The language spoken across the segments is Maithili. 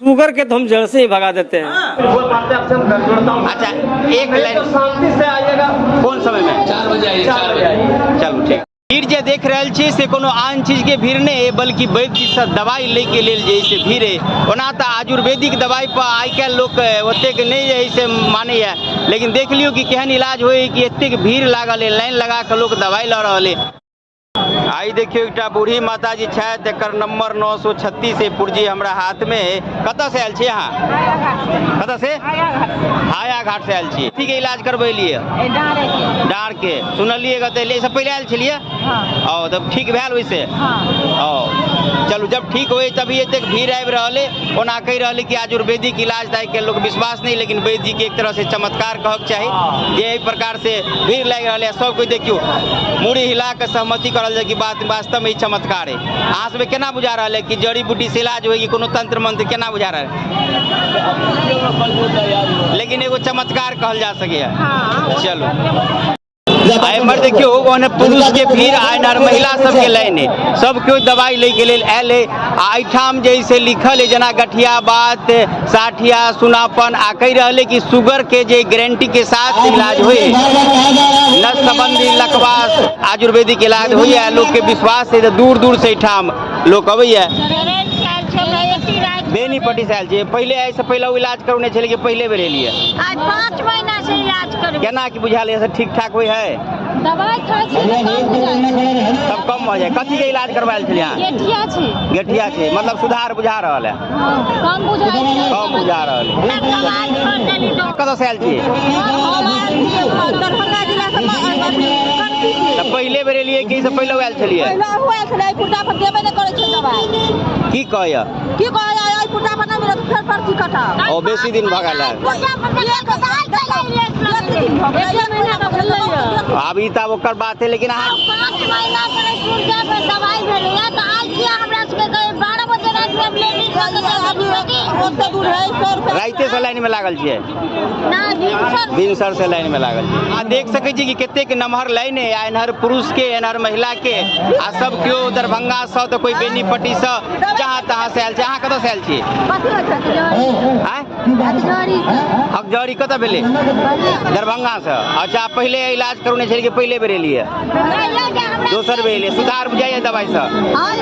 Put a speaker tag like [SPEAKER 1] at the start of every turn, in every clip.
[SPEAKER 1] शुगर के तो हम जड़ से ही भगा देते हैं।
[SPEAKER 2] अच्छा, एक लाइन
[SPEAKER 1] शांति से आइएगा।
[SPEAKER 2] कोन समय में?
[SPEAKER 3] 4 बजे आइए, 4 बजे आइए।
[SPEAKER 2] चलू ठीक। भीड़ जे देख रहल छी से कोनो आन चीज के भीड़ नहि है, बल्कि वैद्य जी से दवाई लै के लेल जे से भीड़ है। ओना तऽ आयुर्वेदिक दवाई पर आइ काल्हि लोक ओतेक नहि जे है से मानैया, लेकिन देख लियौ कि केहन इलाज होइ कि एतेक भीड़ लागल है, लाइन लगा कऽ लोक दवाई लऽ रहल है। आई देखियौ एकटा बूढ़ी माता जी छथि, एकर नंबर 936 है, पुर्जी हमरा हाथ में है। कतऽ से आयल छी अहाँ? कतऽ से? हाया घाट से आयल छी। ठीक है, इलाज करबेलियै डाँड़ के, सुनलियै कतऽ एलियै? से पहिले आयल छलियै? ओ तब ठीक भेल ओहिसे? ओ चलू, जब ठीक होय तभी एतेक भीड़ आबि रहल है। ओना कहि रहल है कि आयुर्वेदिक इलाज दाइ के लोक विश्वास नहीं, लेकिन वैद्य जी के एक तरह से चमत्कार कहक चाही जे एहि प्रकार से भीड़ लागि रहल है। सब कोई देखियौ मूड़ी हिला के सहमति करल जाय कि बात वास्तव में ई चमत्कार है। अहाँ सबके केना बुझा रहल है कि जड़ी बूटी से इलाज होय कि कोनो तंत्र मंत्र, केना बुझा रहल है? लेकिन एगो चमत्कार कहल जा सकैए। चलू, आ एम्हर देखियौ ओने पुरुष के भीड़ आ एम्हर महिला सबके लाइन है, सब केओ दवाई लै के लेल आयल है। आ एहिठाम जे से लिखल है जेना गठिया बात, साठिया, सुनापन, आ कहि रहल है कि शुगर के जे गारंटी के साथ इलाज होय, नस संबंधी लकवा आयुर्वेदिक इलाज होइए। लोक के विश्वास है तऽ दूर दूर से एहिठाम लोक अबैया। बेनीपट्टी से आयल छियै। पहिले एहिसँ पहिले ओ इलाज करौने छलियै कि पहिले बेर एलियै?
[SPEAKER 4] आइ 5 महीना से इलाज करबै।
[SPEAKER 2] केना की बुझायल से ठीक ठाक होइ है?
[SPEAKER 4] दवाई खाइ छी तऽ कम बुझाइ छै।
[SPEAKER 2] तब कम भऽ जाय। कथी के इलाज करवायल छलियै अहाँ?
[SPEAKER 4] गेठिया छै।
[SPEAKER 2] गेठिया छै, मतलब सुधार बुझा रहल है?
[SPEAKER 4] हँ, कम बुझाइ छै।
[SPEAKER 2] कम बुझा रहल है।
[SPEAKER 4] तब दवाई छोड़ देली तो।
[SPEAKER 2] कतऽ से आयल छियै?
[SPEAKER 5] दरभंगा जिला से।
[SPEAKER 2] तऽ पहिले बेर एलियै कि से पहिले आयल छलियै?
[SPEAKER 5] पहिला हुआ छलै। पुर्जा पर देबे नहि करै छै दवाई।
[SPEAKER 2] की कहैया?
[SPEAKER 5] की कहै, एहि पुर्जा पर नहि मिलत, फेर पर्ची कटाउ।
[SPEAKER 2] ओ बेसी दिन भऽ गेल है।
[SPEAKER 5] एक दिन भऽ गेलै, एक महीना भऽ गेलै।
[SPEAKER 2] आब ई तऽ आब ओकर बात है, लेकिन अहाँ
[SPEAKER 4] 5 महीना पर एहि पुर्जा पर दवाई भेलैया तऽ आइ किया हमरा सबके कहै 12 बजे रातिमे हम लेडीज
[SPEAKER 5] ओते दूर है, 100 रुपया।
[SPEAKER 2] राइते से लाइन में लागल छियै?
[SPEAKER 4] ना, भिनसर।
[SPEAKER 2] भिनसर से लाइन में लागल छियै। अहाँ देख सकै छी कि कतेक नमहर लाइन है, आ एन्हर पुरुष के, एन्हर महिला के, आ सब केओ दरभंगा से तऽ कोई बेनीपट्टी से, जहाँ तहाँ से आयल छै। अहाँ कतऽ से आयल छी?
[SPEAKER 5] कथी होइ छै?
[SPEAKER 2] आँय, हकजौरी कतऽ भेलै? दरभंगा से। अच्छा, पहिले इलाज करौने छलियै कि पहिले बेर एलियै? दोसर बेर एलियै। सुधार बुझाइए दवाई से? आँय,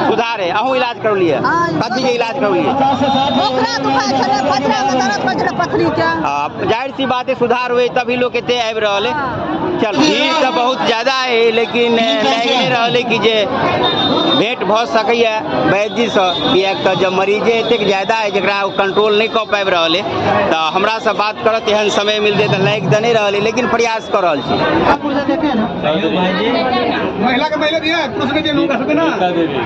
[SPEAKER 2] सुधार है? अहूँ इलाज करौलियै? कथी के इलाज करौलियै?
[SPEAKER 5] ओकरा दुखाइ छलै, पथरा मे दर्द होइ छलै, पथरी के।
[SPEAKER 2] आ, जाहिर सी बात है, सुधार हुए तभी लोग एते आबि रहल है। चल, भीड़ तऽ बहुत ज्यादा है, लेकिन लागि नहि रहल है कि जे भेंट भऽ सकैए वैद्यजीसँ, किएक तऽ जब मरीजे एतेक ज्यादा है जकरा ओ कंट्रोल नहि कऽ पाबि रहल है तऽ हमरासँ बात करत एहन समय मिलतै तऽ लागि तऽ नहि रहल है, लेकिन प्रयास कऽ रहल छी।
[SPEAKER 6] महिला के पहले दिया है, पुरुष ने दिया सबके ना,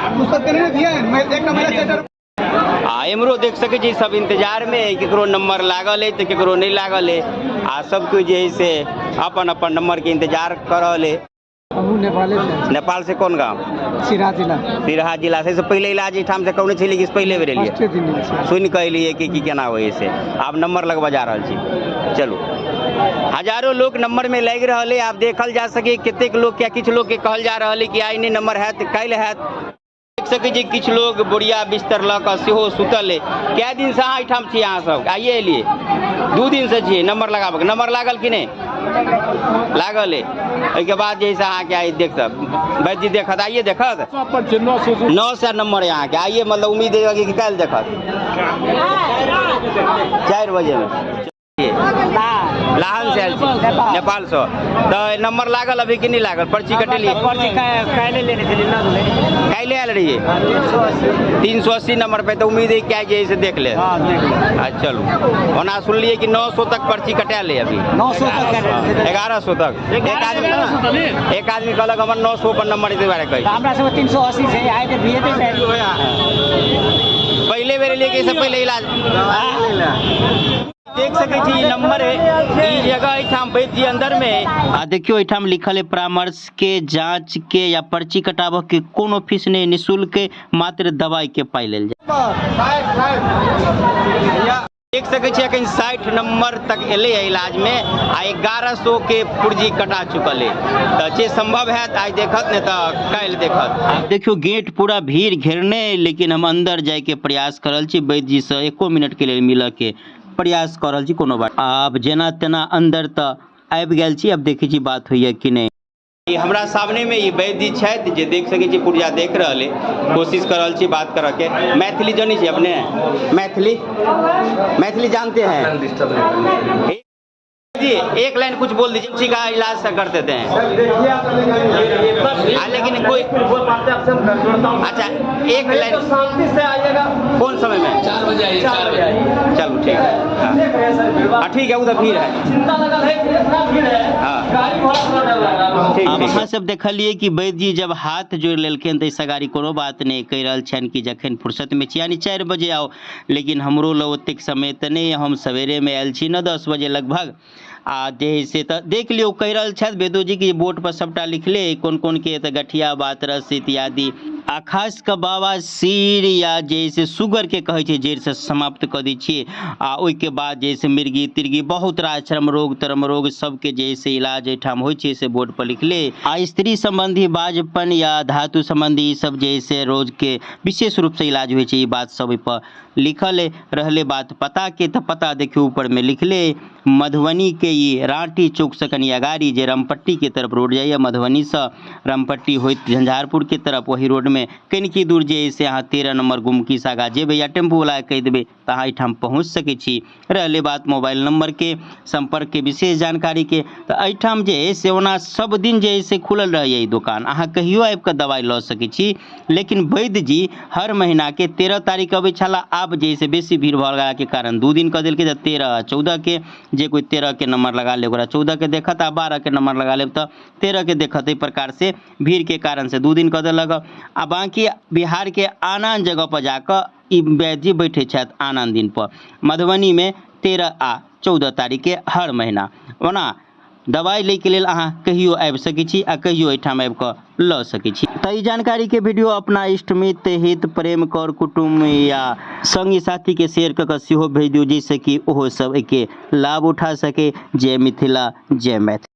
[SPEAKER 6] पुरुष सबके नहीं दिया है। एक महिला चार।
[SPEAKER 2] आ एम्हरो देख सकै छी सब इंतजार में है, केकरो नंबर लागल है तऽ केकरो नहि लागल है, आ सब केओ जे है से अपन अपन नंबर के इंतजार कऽ रहल है।
[SPEAKER 7] हमहूँ नेपाले से।
[SPEAKER 2] नेपाल से? कोन गाँव?
[SPEAKER 7] सिरा जिला।
[SPEAKER 2] सिरहा जिला से। से पहिले इलाज एहिठाम से करौने छलियै कि पहिले बेर एलियै?
[SPEAKER 7] फर्स्टे दिन छै।
[SPEAKER 2] सुनि कऽ एलियै कि की केना होइ से। आब नंबर लगबऽ जा रहल छी। चलू, हजारो लोक नंबर में लागि रहल है। आब देखल जा सके कतेक लोक के, किछु लोक के कहल जा रहल है कि आइ नहि नंबर हैत, काल्हि हैत। देख सकै छी किछु लोग बोरिया बिस्तर लऽ कऽ सेहो सुतल है। कए दिन से अहाँ एहिठाम छी? अहाँ सब आइए एलियै? 2 दिन से छियै नंबर लगाबऽ के। नंबर लागल कि नहि लागल है? एहिके बाद जे है से अहाँके आइ देख सब वैद्य देखत, आइए देखत। 900 नंबर है अहाँके आइए, मतलब उम्मीद है कि काल्हि देखत 4 बजे में। लाहन से आयल छी? नेपाल से। तऽ नंबर लागल अभी कि नहि लागल? पर्ची कटेलियै? काल्हि आयल रहियै 380 नंबर पे, तऽ उम्मीद है क्या जे है से देख ले। आ चलू, ओना सुनलियै कि 900 तक पर्ची कटा ले अभी।
[SPEAKER 7] 900 तक?
[SPEAKER 2] 1100 तक। एक आदमी कहलक हमर 900 पर नंबर, एहि दुआरे कहै छी।
[SPEAKER 7] हमरा सबके 380 छै, आइ तऽ बीए।
[SPEAKER 2] पहिले बेर एलियै कि एहिसँ पहिले इलाज? देख सकै छी ई नंबर है, ई जगह एहिठाम वैद्य अंदर में है। आ देखियो एहिठाम लिखल है परामर्श के, जांच के या पर्ची कटाबऽ के कोनो फीस नहि, निःशुल्क, मात्र दवाई के पाइ लेल जाय। देख सकै छी एखन 60 नंबर तक एलै है इलाजमे आ 1100 के पुर्जी कटा चुकल है। तऽ जे संभव हैत आइ देखत, नहि तऽ काल्हि देखत। आब देखियौ गेट पूरा भीड़ घेरने अइ, लेकिन हम अंदर जाइके प्रयास कर रहल छी, वैद्य जी से एको मिनट के लेल मिलऽ के प्रयास कऽ रहल छी। कोनो बात, आब जेना तेना अंदर तऽ आबि गेल छी, आब देखै छी बात होइए कि नहि। ई हमरा सामने में ई वैद्य छथि जे देख सकै छी पुर्जा देख रहल है, कोशिश कर रहल छी बात करऽ के। मैथिली जनै छी अपने? मैथिली मैथिली जानते हैं जी? एक लाइन कुछ बोल दीजिए, ठीक है, इलाज से कर देते हैं। हाँ, लेकिन कोई अच्छा एक लाइन
[SPEAKER 1] शांति से आइएगा।
[SPEAKER 2] कौन समय में?
[SPEAKER 3] 4 बजे आइए, 4 बजे।
[SPEAKER 2] चलो ठीक है, हाँ ठीक है, उधर भीड़ है।
[SPEAKER 1] चिंता लगल है कि इतना भीड़ है।
[SPEAKER 2] हाँ।
[SPEAKER 1] गाड़ी घोड़ा थोड़ा डर लग रहा है।
[SPEAKER 2] ठीक। अहाँ सब देखलिए कि वैद्य जी जब हाथ जोड़ि लेलखिन तऽ सगारी कोनो बात नहि कहि रहल छनि कि जखन फुर्सतमे छी यानी 4 बजे आउ, लेकिन हमरो लग ओतेक समय तऽ नहि, हम सवेरेमे आयल छी ने 10 बजे लगभग। आ जे है से तऽ देख लियौ, कहि रहल छथि वैद्यो जी कि बोर्ड पर सबटा लिखले कोन कोन के तऽ गठिया बात रस इत्यादि, आ खास कऽ बाबा सिर या जे से शुगर के कहै छै जड़िसँ समाप्त कऽ दै छियै। आ ओहिके बाद जे से मिर्गी तिर्गी बहुत रास चर्म रोग तर्म रोग सबके जे से इलाज एहिठाम होइ छै से बोर्ड पर लिखले। आ स्त्री सम्बन्धी बाजपन या धातु सम्बन्धी ई सब जे से रोग के विशेष रूपसँ इलाज होइ छै, ई बात सब ओहिपर लिखल अइ। रहलै बात पता के, तऽ पता देखियौ ऊपर में लिखले मधुबनी के ई राँटी चौक से कनि अगाड़ी जे रामपट्टी के तरफ रोड जाइए, मधुबनी से रामपट्टी होइत झंझारपुर के तरफ, वही रोड में कनिकी दूर जे से अहाँ 13 नंबर गुमकी से आगाँ जेबै या टेम्पू वाला के कहि देबै तऽ अहाँ एहिठाम पहुँच सकै छी। रहलै बात मोबाइल नंबर के संपर्क के विशेष जानकारी के, तऽ एहिठाम जे है से ओना सब दिन जे है से खुलल रहैए ई दोकान, अहाँ कहियो आबि कऽ दवाइ लऽ सकै छी। लेकिन वैद्य जी हर महीना के 13 तारीख अबै छलाह, आब जे से बेसी भीड़ भऽ गेलाके कारण 2 दिन कऽ देलकै, तऽ 13 आ 14 के जे कोइ 13 के नंबर लगा ले ओकरा 14 के देखत, आ 12 के नंबर लगा लेब तऽ 13 के देखत। एहि प्रकार से भीड़ के कारण से 2 दिन कऽ देलक। आ बाँकी बिहार के आन आन जगह पर जाकऽ ई वैद्य जी बैठे छथि आन आन दिन पर, मधुबनी में 13 आ 14 तारीख के हर महीना। ओना दवाइ लैके लेल अहाँ कहियो आबि सकै छी आ कहियो एहिठाम आबि कऽ लऽ सकै छी। तऽ ई जानकारी के वीडियो अपना इष्ट मित्र हित प्रेम कर कुटुम्ब या संगी साथी के शेयर कऽ कऽ सेहो भेज दियौ, जाहिसँ कि ओहो सब एहिके लाभ उठा सके। जय मिथिला, जय मैथिली।